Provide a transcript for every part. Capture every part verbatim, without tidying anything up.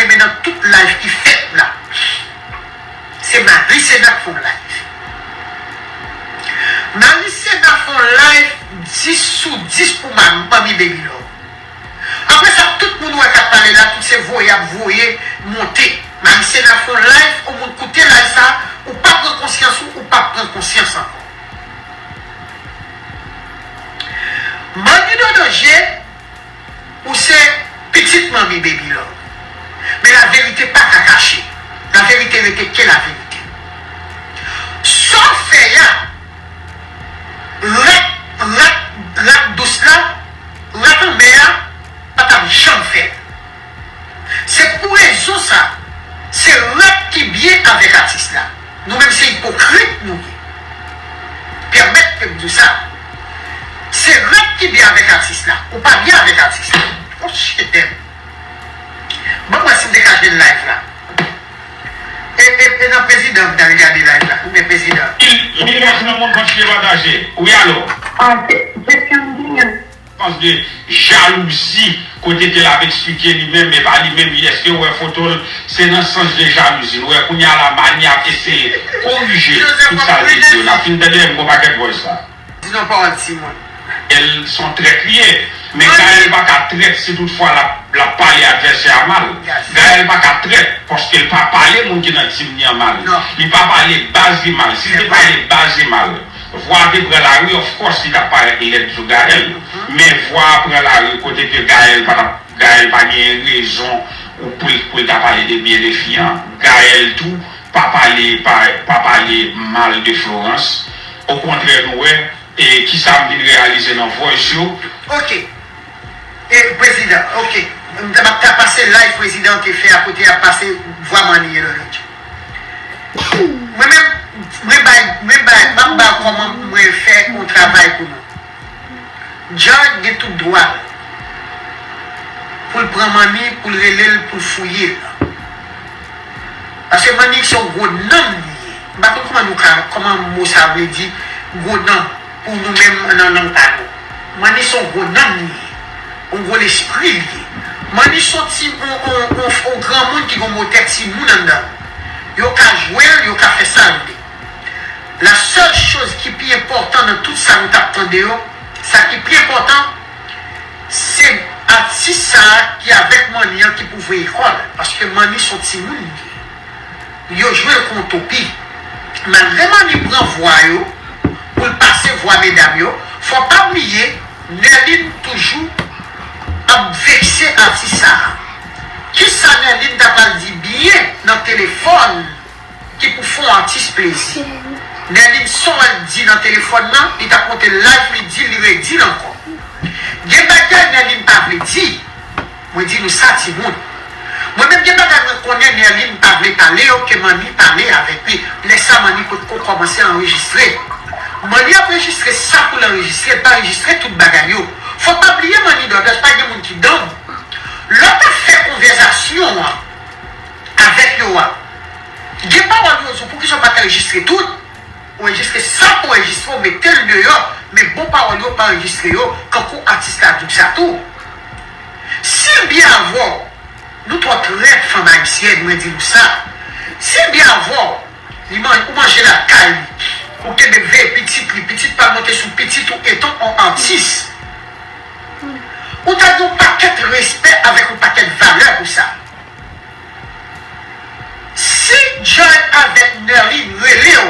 Men nan tout live ki fèt la, se Marie Sena k fè yon live. Marie Sena fè yon live dis sou dis pou Manmi Baby Love. Apre sa, tout moun ou wè k ap pale la, tout se voye y ap voye monte. Marie Sena fè yon live, yon moun koute live sa, ou pa pran konsyans ou, ou pa pran konsyans ankò. Manmi Dodo Je, ou se pitit Manmi Baby Love. Men laverite pa ka kache. Laverite rete ke laverite. Sa w fè a, rat, rat, rat dous la, rat anmè a, pa t ap janm fè l. Se pou rezon sa, se rat ki byen avèk atis la. Nou menm se ipokrit nou ye. Pèmèt ke m di w sa. Se rat ki byen avèk atis la. Ou pa byen avèk atis la. Oh, je t'aime. Ban m wè si m te ka jwenn live la. E, e, e nan prezidan m t al gade live la. Oubyen prezidan. Li, li nan moun kontinye pataje. Wi, alo. Ah, se, se Candy. Sans de jalouzi, kote ke l ap eksplike li menm, e pa li menm, èske w wè foto l, se nan sans de jalouzi. Nou wè kounye a la, Manmi ap eseye korije tout sa l te di yo. N ap fin tande yon bon pakèt voice la. Di non pawòl timoun. Gaël se yon trèt li ye. Men Gaël pa ka trèt si toutfwa l ap, l ap pale advèsè a mal. Gaël pa ka trèt paske l pa pale moun ki nan team li an mal. Li pa pale baz li mal. Si l te pale baz li mal, vwa a te pran lari, of course, li t ap parèt lèd sou Gaël. Men vwa a pran lari kote ke Gaël pa t ap, Gaël pa genyen rezon ou pou l, pou l ta pale de byen de fi an. Gaël tou pa pale, pa, pa pale mal de Florence. Okontrè, nou wè, e kisa m vin reyalize nan voice yo. Ok. E, prezidan, ok. M t ap ta pase live prezidan te fè a kote y ap pase vwa Manmi Dodo Je. Mwen menm, mwen bay, mwen bay, m ap ba w kòman mwen fè yon travay pou nou. Jay gen tout dwa l pou l pran Manmi, pou l rele l, pou l fouye l. Paske Manmi se yon gwo nonm li ye. M pa konn kòman nou ka, kòman mo sa vle di, gwo nonm, pou nou menm nan lang pa nou. Manmi se yon gwo nonm li ye. Yon gwo lespri li ye. Manmi se yon ti, yon, yon, yon, yon granmoun ki gen yon motè timoun anndan l. Yo ka jwe l, yo ka fè sa yo vle. La sèl choz ki pi enpòtan nan tout sa nou t ap tande yo, sa ki pi enpòtan, se atis sa a ki avèk Manmi an ki pou voye kò l. Paske Manmi se yon timoun li ye. Yo jwe l kon yon topi. Malgre Manmi pran vwa yo, pou l pase vwa medam yo, fò pa bliye, Nerline toujou ap vekse atis sa a. Kisa Nerline ta pral di byen nan telefòn ki pou fè yon atis plezi? Nerline, sa w wè l di nan telefòn nan, li t ap monte live, li di l, li redi l ankò. Gen bagay Nerline pa vle di. Mwen di nou sa, timoun. Mwen menm gen bagay mwen konnen Nerline pa vle pale yo ke Manmi pale avèk li. Lè sa Manmi potko kòmanse anrejistre. Manmi ap anrejistre sa pou l anrejistre, l pa anrejistre tout bagay yo. Fò pa bliye Manmi Dòdòj pa gen moun ki dòm. Lè w t ap fè konvèsasyon an avèk yo a, gen pawòl yo di w, poukisa w pa t anrejistre tout? Ou anrejistre sa pou anrejistre, w mete l deyò, men bon pawòl yo pa anrejistre yo, kankou atis la di w sa tou. Si l byen avè w, nou twò trèt fanm ayisyèn, mwen di nou sa. Si l byen avè w, li man-, ou manje lakay li, ou kenbe veye pitit li, pitit pa monte sou pitit ou etan on atis. Ou ta gen yon pakèt respè avèk yon pakèt valè pou sa. Si Joy avèk Nerline rele w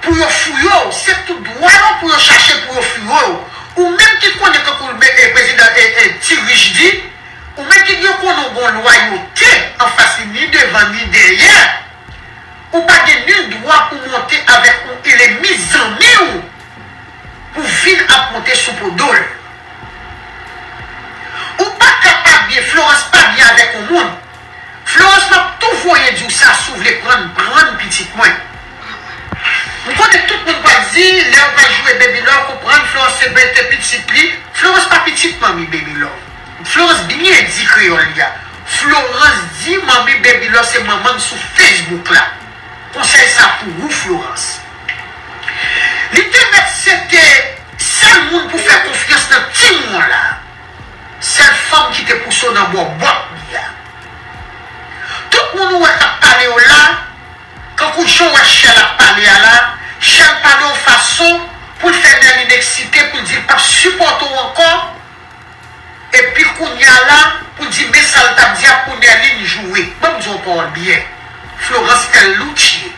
pou yo fouye w, se tout dwa yo pou yo chache pou yo fouye w. Ou menm ki konnen kankou e, e, prezidan e, e, Ti Rich di, ou menm ki gen konnen w gen lwayote anfas li, ni devan ni dèyè, ou pa gen ni dwa pou monte avèk yon enemi zanmi w pou vin ap monte sou po do l. Ou pa ka pa byen, Florence pa byen avèk yon moun. Florence, m ap tou voye di w sa, si w vle prann, prann pitit mwen. M konnen tout moun pral di, lè w pral joure Baby Love, konprann, Florence se bete pitit li. Florence pa pitit manmi Baby Love. Florence byen di kreyòl li a. Florence di manmi Baby Love se manman l sou Facebook la. Konsèy sa pou ou, Florence. Li te mèt se te sèl moun pou fè konfyans nan timoun la. Sèl fanm ki te pouse w nan bò bòt li a. Fò byen. Florence L. Lucier.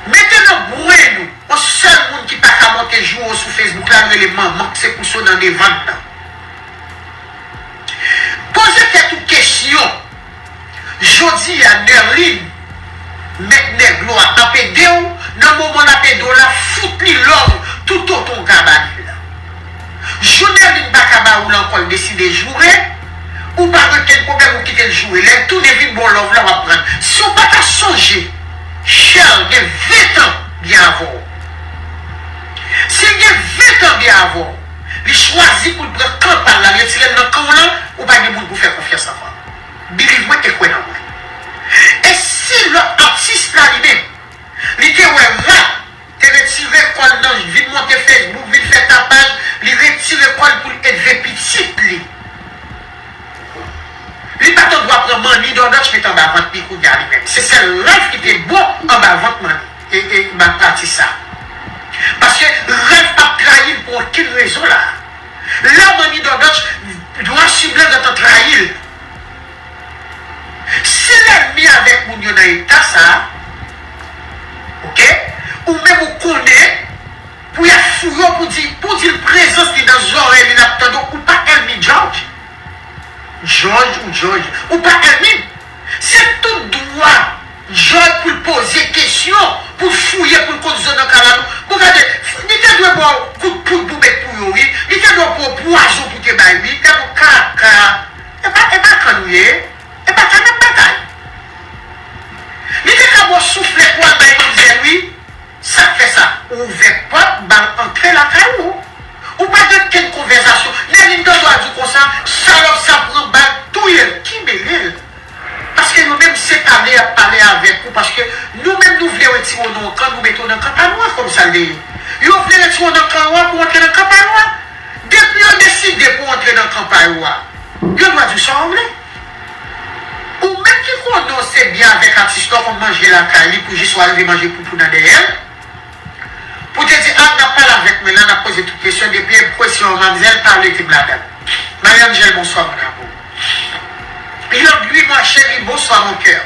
Mete nan brenn ou, yon sèl moun ki pa ka monte joure sou Facebook la, l rele manman k se kouso nan devan l nan. Poze tèt ou kesyon. Jodi a, Nerline, mèt nèglo a, ap ede w, nan moman l ap ede w la, fout li love toutotan w ka ba li l. Jou Nerline pa ka ba ou l ankò, l deside joure, ou pa gen okenn pwoblèm, ou kite l joure. Lè l tounen vin ba w love la, w ap pran l. Si w pa ta sonje, Shell gen ven tan byen avè w. Si l gen ven tan byen avè w, li chwazi pou l pran kan pa l la, l retire l nan kan w lan, ou pa gen moun pou fè konfyans ankò. Believe mwen e kwè nan mwen. E si lòt atis la li menm, li te wè rap, te retire kò l nan, vin monte Facebook, vin fè tapaj, li retire kò l pou l elve pitit li. Li pa t andwa pran Mannie Dordoch met anba vant li kounye a li menm. Se sèl Ralph ki te bon anba vant Mannie, e, e, ba atis sa. Paske Ralph p ap trayi l pou okenn rezon la. La Mannie Dordoch, dwa siblan gentan trayi l. Si lènmi avèk moun yo nan eta sa, oke, ou menm ou konnen, pou y ap fouye w pou di, pou di l prezans li nan zòrèy li, l ap tande w, ou pa ènmi George. George ou George, ou pa ènmi m. Se tout dwa George pou l poze kesyon, pou l fouye, pou l konn zo nan kalalou. Bon, gade, li te dwe ba w kout poud pou met pou yo, wi. Li te dwe ba w pwazon pou te bay, wi. Gade yon kaka. E pa, e pa kann ou ye. E pa kanab batay. Li te ka ba w souflèt pou al bay manmzèl, wi. Sa k fè sa? Ou ouvè pòt, ba l antre lakay ou. Ou pa gen okenn konvèsasyon. Nerline t andwa di w konsa, salòp sa pran bal, touye l, ki mele l. Paske yo menm se pale y ap pale avèk ou, paske nou menm nou vle retire w nan yon kan, nou mete w nan kan pa nou a, kòm sa l te ye. Yo vle retire w nan kan yo a pou w antre nan kan pa yo a. Depi yo deside pou w antre nan kan pa yo a, yo dwa di w sa w vle. Ou menm ki konnen w se byen avèk atis la, w konn manje lakay li pou jis w al rive manje poupou nan dèyè l. Pou te di, ah, n ap pale avèk mwen la, n ap poze tout kesyon, depi enpresyon an, manmzèl, pa rete m ladan l. Marie-Angèle, bonswa, mon amour. Young Louis, ma chérie, bonsoir, mon cœur.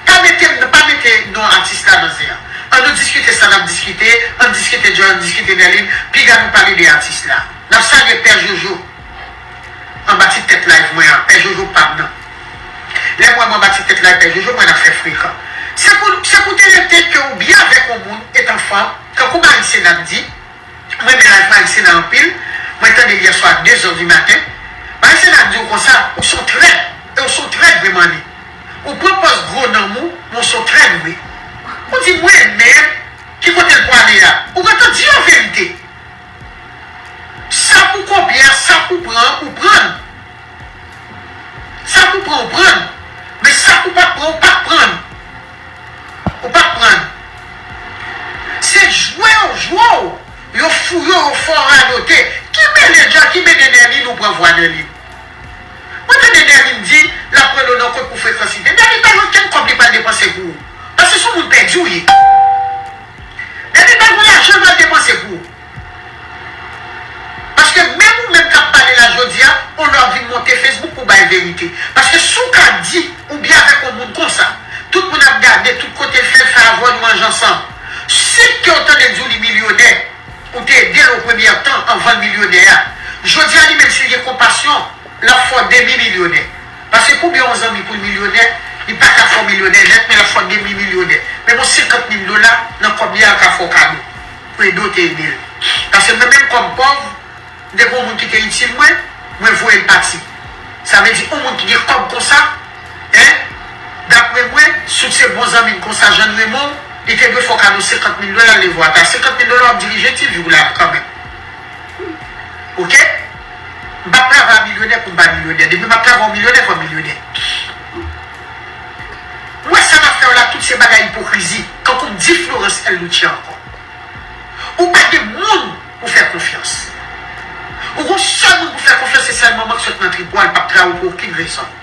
Pa mete m, pa mete non atis la nan zen an. An nou diskite sa n ap diskite, an diskite Joy, an diskite Nerline, piga nou pale de atis la. N ap salye Pè Jojo. Anba ti tèt live mwen an, Pè Jojo pa m nan. Lè m wè m anba ti tèt live Pè Jojo, mwen ap fè frekan. Se pou, se pou te rete ke ou byen avèk yon moun, etan fanm, tankou Marie Sena di, mwen renmen live Marie Sena anpil, mwen tande l yè swa a de zè di maten. Marie Sena di w konsa, ou se yon trèt, e ou se yon trèt vre Mannie. Ou pran pòz gwo nanm ou, men ou se yon trèt vre. Ou di mwen menm, ki kote l pwale a? Ou gentan di yo verite. Sa pou kopye a, sa pou pran, ou pran l. Sa pou pran, ou pran l. Men sa pou pa pran, ou pa pran l. Ou pa pran l. Se jwe yo jwe w. Yo fou yo, yo fò radote. Ki mele Dja, ki mele Nerline, ou pran vwa Nerline. Mwen tande Nerline di, l ap pran lo nan kot pou frekansite. Nerline pa gen okenn kòb li pral depanse pou ou. Paske se yon moun pèdi w ye. Nerline pa gen lajan l pral depanse pou ou. Paske menm ou menm k ap pale la jodi a, on lè w ap vin monte Facebook pou bay verite. Paske si w ka di, ou byen avèk yon moun konsa, tout moun ap gade, tout kote l fè, l fè avè w, nou manje ansanm. Si ke w tande l di w li milyonè, ou te ede l o premyè tan anvan l milyonè a. Jodi a, li menm si l gen konpasyon, l ap fè w demi milyonè. Paske pou byen yon zanmi pou l milyonè, li pa ka fè w milyonè nèt, men l ap fè w demi milyonè. Men bon senkant mil dola nan kòb li a, l ka fè w kado. Pou ede w te ede l. Paske mwen menm kòm pòv, m te gen yon moun ki te itil mwen, mwen voye l pati. Sa vle di, yon moun ki gen kòb konsa, en, dapre mwen, si w se bon zanmi m konsa, jan l renmen w, li te dwe fè w kado senkant mil dola, l leve w atè. Senkant mil dola, w ap dirije ti vi w la kanmenm. Oke? M p ap travay a milyonè pou m pa milyonè. Depi m ap travay yon milyonè, fò m milyonè. Ou wè sa n ap fè w la, tout se bagay ipokrizi. Kankou m di Florence L. Lucier ankò. Ou pa gen moun pou fè konfyans. Ou gon sèl moun pou fè konfyans, se sèl manman k sot nan trip ou a, l p ap trayi w pou okenn rezon.